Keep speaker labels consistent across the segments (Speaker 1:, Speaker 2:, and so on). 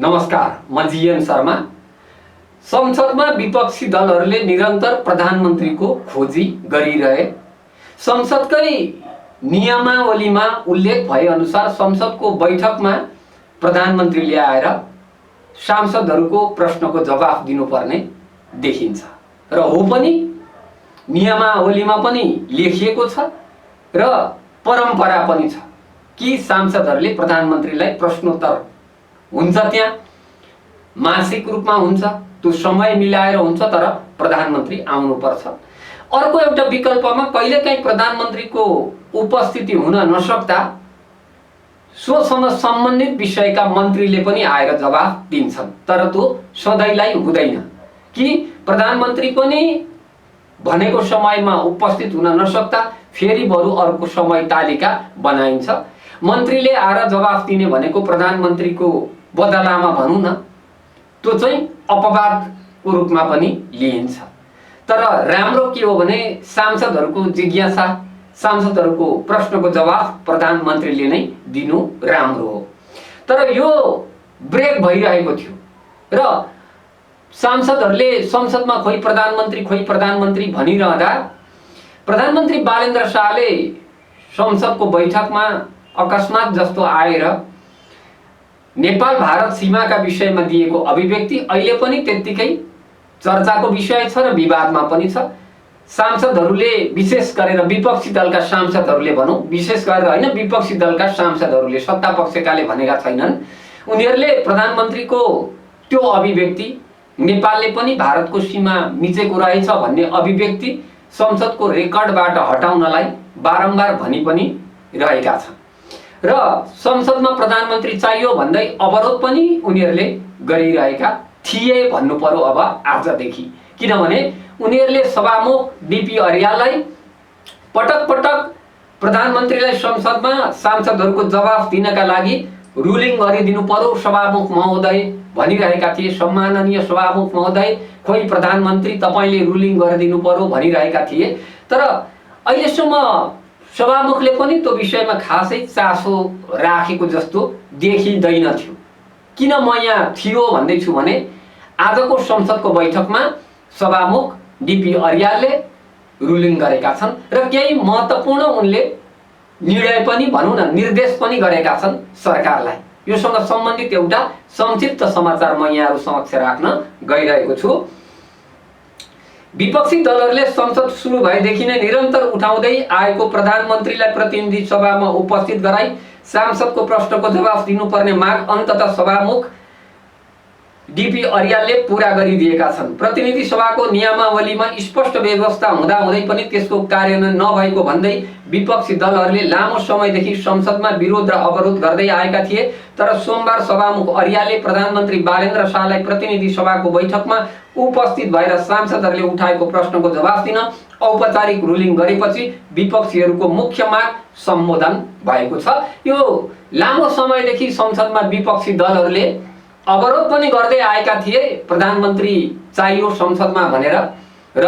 Speaker 1: नमस्कार, म जीएन शर्मा। संसदमा विपक्षी दलहरूले निरन्तर प्रधानमन्त्रीको खोजी गरिरहे। संसदकै नियमावलीमा उल्लेख भए अनुसार संसदको बैठकमा प्रधानमन्त्रीले आएर सांसदहरूको प्रश्नको जवाफ दिनुपर्ने देखिन्छ र हो पनि नियमावलीमा पनि लेखिएको छ र परम्परा पनि छ कि सांसदहरूले प्रधानमन्त्रीलाई प्रश्नोत्तर हुन्छ, त्यहाँ मासिक रूपमा हुन्छ, त्यो समय मिलाएर हुन्छ, तर प्रधानमन्त्री आउनुपर्छ। अर्को एउटा विकल्पमा कहिलेकाहीँ प्रधानमन्त्रीको उपस्थिति हुन नसक्दा सोसँग सम्बन्धित विषयका मन्त्रीले पनि आएर जवाफ दिन्छन्, तर त्यो सधैँलाई हुँदैन कि प्रधानमन्त्री पनि भनेको समयमा उपस्थित हुन नसक्दा फेरि बरु अर्को समय तालिका बनाइन्छ। मन्त्रीले आएर जवाफ दिने भनेको प्रधानमन्त्रीको बदलामा भनौँ न, त्यो चाहिँ अपवादको रूपमा पनि लिइन्छ। तर राम्रो के हो भने सांसदहरूको जिज्ञासा, सांसदहरूको प्रश्नको जवाफ प्रधानमन्त्रीले नै दिनु राम्रो हो। तर यो ब्रेक भइरहेको थियो र सांसदहरूले संसदमा खोइ प्रधानमन्त्री भनिरहँदा प्रधानमन्त्री बालेन्द्र शाहले संसदको बैठकमा अकस्मात जस्तो आएर नेपाल भारत सीमाका विषयमा दिएको अभिव्यक्ति अहिले पनि त्यत्तिकै चर्चाको विषय छ र विवादमा पनि छ। सांसदहरूले विशेष गरेर विपक्षी दलका सांसदहरूले भनौँ, विशेष गरेर होइन, विपक्षी दलका सांसदहरूले, सत्ता पक्षकाले भनेका छैनन्, उनीहरूले प्रधानमन्त्रीको त्यो अभिव्यक्ति नेपालले पनि भारतको सीमा मिचेको रहेछ भन्ने अभिव्यक्ति संसदको रेकर्डबाट हटाउनलाई बारम्बार भनी पनि रहेका छन् र संसदमा प्रधानमन्त्री चाहियो भन्दै अवरोध पनि उनीहरूले गरिरहेका थिए भन्नु पर्यो अब आजदेखि। किनभने उनीहरूले सभामुख डीपी अर्याललाई पटक पटक प्रधानमन्त्रीलाई संसदमा सांसदहरूको जवाफ दिनका लागि रुलिङ गरिदिनु पर्यो सभामुख महोदय भनिरहेका थिए। सम्माननीय सभामुख महोदय, खोइ प्रधानमन्त्री तपाईँले रुलिङ गरिदिनु पर्यो भनिरहेका थिए। तर अहिलेसम्म सभामुखले पनि त्यो विषयमा खासै चासो राखेको जस्तो देखिँदैन थियो। किन म यहाँ थियो भन्दैछु भने आजको संसदको बैठकमा सभामुख डीपी अर्यालले रुलिङ गरेका छन् र केही महत्त्वपूर्ण उनले निर्णय पनि भनौँ न, निर्देश पनि गरेका छन् सरकारलाई। योसँग सम्बन्धित एउटा संक्षिप्त समाचार म यहाँहरू समक्ष राख्न गइरहेको छु। विपक्षी दलहरूले संसद सुरु भएदेखि नै निरन्तर उठाउँदै आएको प्रधानमन्त्रीलाई प्रतिनिधि सभामा उपस्थित गराई सांसदको प्रश्नको जवाफ दिनुपर्ने माग अन्ततः सभामुख डीपी अर्यालले पूरा गरिदिएका छन्। प्रतिनिधि सभाको नियमावलीमा स्पष्ट व्यवस्था हुँदाहुँदै पनि त्यसको कार्यान्वयन नभएको भन्दै विपक्षी दलहरूले लामो समयदेखि संसदमा विरोध र अवरोध गर्दै आएका थिए। तर सोमबार सभामुख अर्यालले प्रधानमन्त्री बालेन्द्र शाहलाई प्रतिनिधि सभाको बैठकमा उपस्थित भएर सांसदहरूले उठाएको प्रश्नको जवाफ दिन औपचारिक रुलिङ गरेपछि विपक्षीहरूको मुख्य माग सम्बोधन भएको छ। यो लामो समयदेखि संसदमा विपक्षी दलहरूले अवरोध पनि गर्दै आएका थिए, प्रधानमन्त्री चाहियो संसदमा भनेर, र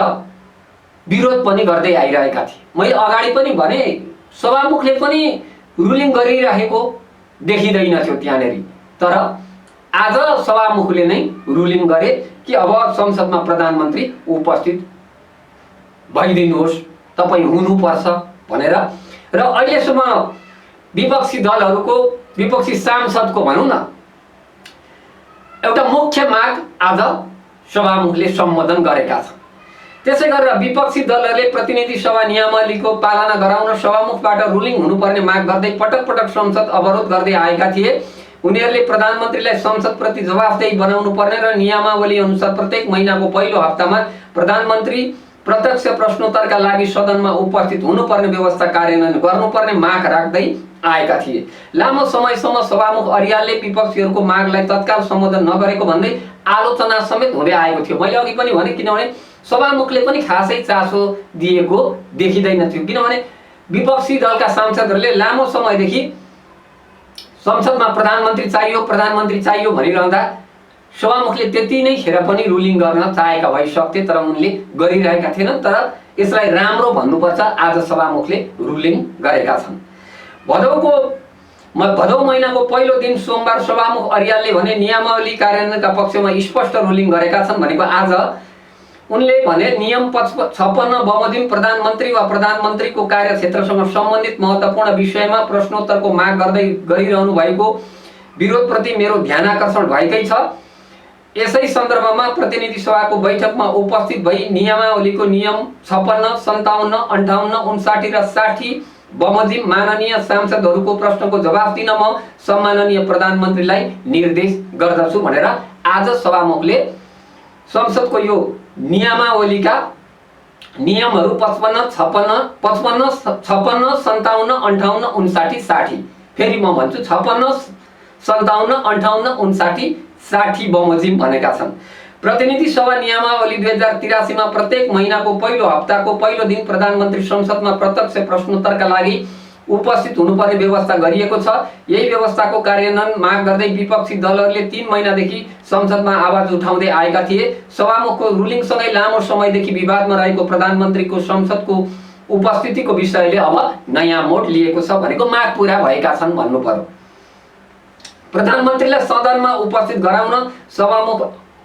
Speaker 1: विरोध पनि गर्दै आइरहेका थिए। मैले अगाडि पनि भने सभामुखले पनि रुलिङ गरिरहेको देखिँदैन थियो त्यहाँनेरि, तर आज सभामुखले नै रुलिङ गरे कि अब संसदमा प्रधानमन्त्री उपस्थित भइदिनुहोस्, तपाईँ हुनुपर्छ भनेर। र अहिलेसम्म विपक्षी दलहरूको, विपक्षी सांसदको भनौँ न, एउटा मुख्य माग आज सभामुखले सम्बोधन गरेका छन्। त्यसै गरेर विपक्षी दलहरूले प्रतिनिधि सभा नियमावलीको पालना गराउन सभामुखबाट रुलिङ हुनुपर्ने माग गर्दै पटक पटक संसद अवरोध गर्दै आएका थिए। उनीहरूले प्रधानमन्त्रीलाई संसदप्रति जवाफदेही बनाउनु पर्ने र नियमावली अनुसार प्रत्येक महिनाको पहिलो हप्तामा प्रधानमन्त्री प्रत्यक्ष प्रश्नोत्तरका लागि सदनमा उपस्थित हुनुपर्ने व्यवस्था कार्यान्वयन गर्नुपर्ने माग राख्दै आएका थिए। लामो समयसम्म सभामुख अर्यालले विपक्षीहरूको मागलाई तत्काल सम्बोधन नगरेको भन्दै आलोचना समेत हुँदै आएको थियो। मैले अघि पनि भने, किनभने सभामुखले पनि खासै चासो दिएको देखिँदैन थियो। किनभने विपक्षी दलका सांसदहरूले लामो समयदेखि संसदमा प्रधानमन्त्री चाहियो भनिरहँदा सभामुखले त्यति नै खेर पनि रुलिङ गर्न चाहेका भइसक्थे, तर उनले गरिरहेका थिएनन्। तर यसलाई राम्रो भन्नुपर्छ, आज सभामुखले रुलिङ गरेका छन्। भदौको भदौ महिनाको पहिलो दिन सोमबार सभामुख अर्यालले भने नियमावली कार्यान्वयनका पक्षमा स्पष्ट रुलिङ गरेका छन् भनेको आज उनले भने नियम 56 बमोजिम प्रधानमन्त्री वा प्रधानमन्त्रीको कार्यक्षेत्रसँग सम्बन्धित महत्त्वपूर्ण विषयमा प्रश्नोत्तरको माग गरिरहनु भएको विरोधप्रति मेरो ध्यानाकर्षण भएकै छ। यसै सन्दर्भमा प्रतिनिधि सभाको बैठकमा उपस्थित भई नियमावलीको नियम 56, 57, 58, 59 र 60 बमोजिम माननीय सांसदहरूको प्रश्नको जवाफ दिन म सम्माननीय प्रधानमन्त्रीलाई निर्देश गर्दछु भनेर आज सभामुखले संसदको यो नियमावलीका नियमहरू 55, 56, 57, 58, 59, 60 फेरि म भन्छु 56, 57, 58, 59, 60 बमोजिम भनेका छन्। प्रतिनिधि सभा नियमावली 2083 मा प्रत्येक महिनाको पहिलो हप्ताको पहिलो दिन प्रधानमन्त्री संसदमा प्रत्यक्ष प्रश्नोत्तरका लागि उपस्थित हुनुपर्ने व्यवस्था गरिएको छ। यही व्यवस्थाको कार्यान्वयन माग गर्दै विपक्षी दलहरूले 3 महिनादेखि संसदमा आवाज उठाउँदै आएका थिए। सभामुखको रुलिङसँगै लामो समयदेखि विवादमा रहेको प्रधानमन्त्रीको संसदको उपस्थितिको विषयले अब नयाँ मोड लिएको छ भनेको माग पूरा भएका छन् भन्नु पर्यो। प्रधानमन्त्रीलाई सदनमा उपस्थित गराउन सभामुख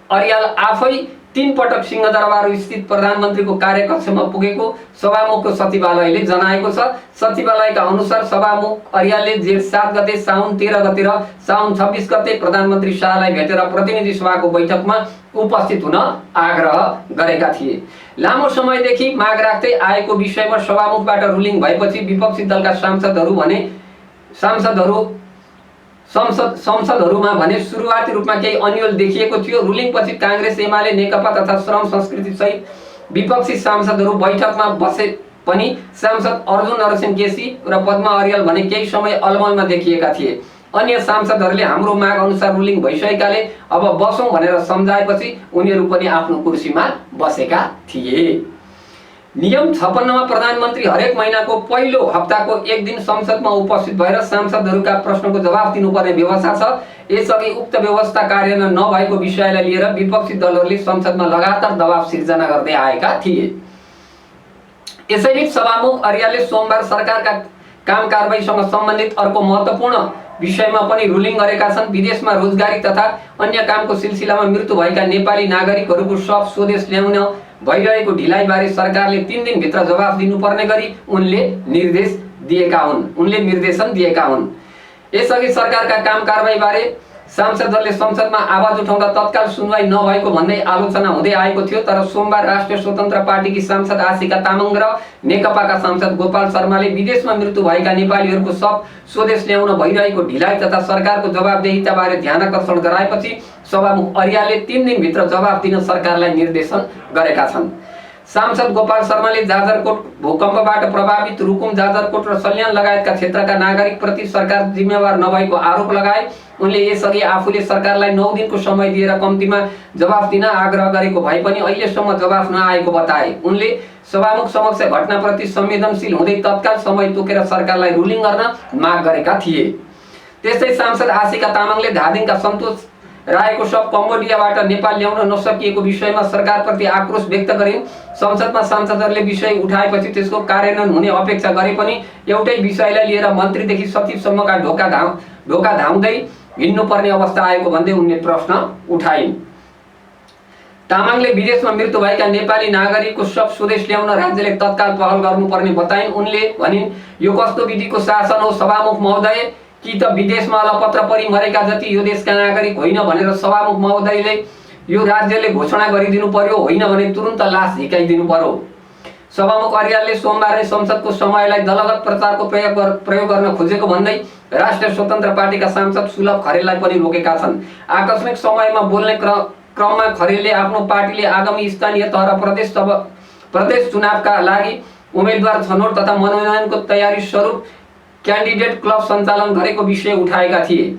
Speaker 1: अर्याल आफै 3 पटक सिंहदरबार स्थित प्रधानमन्त्रीको कार्यकक्षमा पुगेको सभामुखको सचिवालयले जनाएको छ। सचिवालयका अनुसार सभामुख अर्यालले जेठ 7 गते, साउन 13 गते र साउन 26 गते प्रधानमन्त्री शाहलाई भेटेर प्रतिनिधि सभाको बैठकमा उपस्थित हुन आग्रह गरेका थिए। लामो समयदेखि माग राख्दै आएको विषयमा सभामुखबाट रुलिङ भएपछि विपक्षी दलका संसदहरूमा भने सुरुवाती रूपमा केही अन्यल देखिएको थियो। रुलिङपछि कांग्रेस, एमाले, नेकपा तथा श्रम संस्कृति सहित विपक्षी सांसदहरू बैठकमा बसे पनि सांसद अर्जुन नरसिंह केसी र पद्मा अर्याल भने केही समय अलमलमा देखिएका थिए। अन्य सांसदहरूले हाम्रो माग अनुसार रुलिङ भइसकेकाले अब बसौं भनेर सम्झाएपछि उनीहरू पनि आफ्नो कुर्सीमा बसेका थिए। नियम 56 मा प्रधानमन्त्री हरेक महिनाको पहिलो हप्ताको एक दिन संसदमा उपस्थित भएर सांसदहरूका प्रश्नको जवाफ दिनुपर्ने व्यवस्था छ। यसअघि उक्त व्यवस्था कार्यान्वयन नभएको विषयलाई लिएर विपक्षी दलहरूले संसदमा लगातार दबाव सिर्जना गर्दै आएका थिए। यसैबीच सभामुख अर्यालले सोमबार सरकारका काम कारबाहीसँग सम्बन्धित अर्को महत्त्वपूर्ण विषयमा पनि रुलिङ गरेका छन्। विदेशमा रोजगारी तथा अन्य कामको सिलसिलामा मृत्यु भएका नेपाली नागरिकहरूको शव स्वदेश ल्याउन भइरहेको ढिलाइबारे सरकारले 3 दिनभित्र जवाफ दिनुपर्ने गरी उनले निर्देशन दिएका हुन्। यसअघि सरकारका काम कारबाहीबारे सांसदहरूले संसदमा आवाज उठाउँदा तत्काल सुनवाई नभएको भन्दै आलोचना हुँदै आएको थियो। तर सोमबार राष्ट्रिय स्वतन्त्र पार्टीकी सांसद आशिका तामाङ र नेकपाका सांसद गोपाल शर्माले विदेशमा मृत्यु भएका नेपालीहरूको शव स्वदेश ल्याउन भइरहेको ढिलाइ तथा सरकारको जवाबदेहिताबारे ध्यानाकर्षण गराएपछि सभामुख अर्यालले 3 दिनभित्र जवाफ दिन सरकारलाई निर्देशन गरेका छन्। सांसद गोपाल शर्माले जाजरकोट भूकम्पबाट प्रभावित रुकुम, जाजरकोट र सल्यान लगायतका क्षेत्रका नागरिकप्रति सरकार जिम्मेवार नभएको आरोप लगाए। उनले यसअघि आफूले सरकारलाई 9 दिनको समय दिएर कम्तीमा जवाफ दिन आग्रह गरेको भए पनि अहिलेसम्म जवाफ नआएको बताए। उनले सभामुख समक्ष घटनाप्रति संवेदनशील हुँदै तत्काल समय तोकेर सरकारलाई रुलिङ गर्न माग गरेका थिए। त्यस्तै सांसद आशिका तामाङले धादिङका सन्तोष रायको शव कम्बोडियाबाट नेपाल ल्याउन नसकिएको विषयमा सरकारप्रति आक्रोश व्यक्त गरिन्। संसदमा सांसदहरूले विषय उठाएपछि त्यसको कार्यान्वयन हुने अपेक्षा गरे पनि एउटै विषयलाई लिएर मन्त्रीदेखि सचिवसम्मका ढोका धाउँदै हिँड्नुपर्ने अवस्था आएको भन्दै उनले प्रश्न उठाइन्। तामाङले विदेशमा मृत्यु भएका नेपाली नागरिकको शव स्वदेश ल्याउन राज्यले तत्काल पहल गर्नुपर्ने बताइन्। उनले भनिन्, यो कस्तो विधिको शासन हो सभामुख महोदय? कि त विदेशमा अलपत्र परि मरेका जति यो देशका नागरिक होइन भनेर सभामुख महोदयले यो राज्यले घोषणा गरिदिनु पर्यो, होइन भने तुरुन्त लास झिकाइदिनु पर्यो। सभामुख अर्यालले सोमबार संसदको समयलाई दलगत प्रचारको प्रयोग गर्न खोजेको भन्दै राष्ट्रिय स्वतन्त्र पार्टीका सांसद सुलभ खरेललाई पनि रोकेका छन्। आकस्मिक समयमा बोल्ने क्रममा खरेलले आफ्नो पार्टीले आगामी स्थानीय तह र प्रदेश चुनावका लागि उम्मेदवार छनौट तथा मनोनयनको तयारी स्वरूप क्यान्डिडेट क्लब सञ्चालन गरेको विषय उठाएका थिए।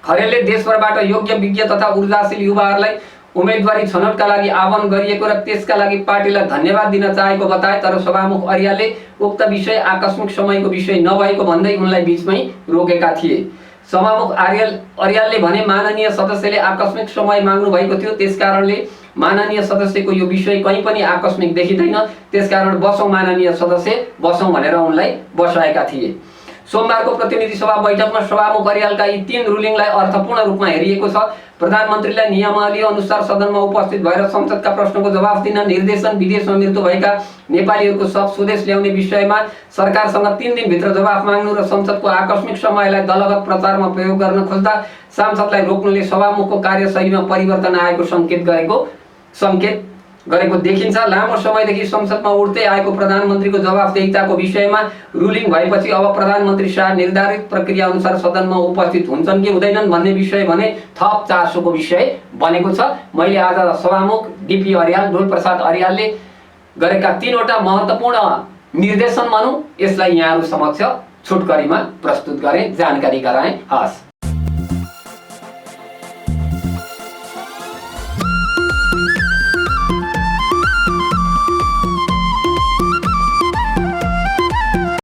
Speaker 1: खरेलले देशभरबाट योग्य, विज्ञ तथा ऊर्जाशील युवाहरूलाई उम्मेदवारी छनौटका लागि आह्वान गरिएको र त्यसका लागि पार्टीलाई धन्यवाद दिन चाहेको बताए। तर सभामुख अर्यालले उक्त विषय आकस्मिक समयको विषय नभएको भन्दै उनलाई बीचमै रोकेका थिए। सभामुख अर्यालले भने माननीय सदस्यले आकस्मिक समय माग्नु भएको थियो, त्यसकारणले माननीय सदस्यको यो विषय कहीँ पनि आकस्मिक देखिँदैन, त्यसकारण बसौं माननीय सदस्य बसौं भनेर उनलाई बसाएका थिए। सोमबारको प्रतिनिधि सभा बैठकमा सभामुख अर्यालका यी 3 रुलिङलाई अर्थपूर्ण रूपमा हेरिएको छ। प्रधानमन्त्रीलाई नियमावली अनुसार सदनमा उपस्थित भएर संसदका प्रश्नको जवाफ दिन निर्देशन, विदेशमा मृत्यु भएका नेपालीहरूको शव स्वदेश ल्याउने विषयमा सरकारसँग 3 दिनभित्र जवाफ माग्नु र संसदको आकस्मिक समयलाई दलगत प्रचारमा प्रयोग गर्न खोज्दा सांसदलाई रोक्नुले सभामुखको कार्यशैलीमा परिवर्तन आएको सङ्केत गरेको देखिन्छ। लामो समयदेखि संसदमा उठ्दै आएको प्रधानमन्त्रीको जवाफदेहिताको विषयमा रुलिङ भएपछि अब प्रधानमन्त्री शाह निर्धारित प्रक्रिया अनुसार सदनमा उपस्थित हुन्छन् कि हुँदैनन् भन्ने विषय भने थप चासोको विषय बनेको छ। मैले आज सभामुख डीपी अर्याल, डोल प्रसाद अर्यालले गरेका 3वटा महत्त्वपूर्ण निर्देशन भनौँ यसलाई यहाँहरू समक्ष छोटकरीमा प्रस्तुत गरेँ, जानकारी गराएँ। हस्।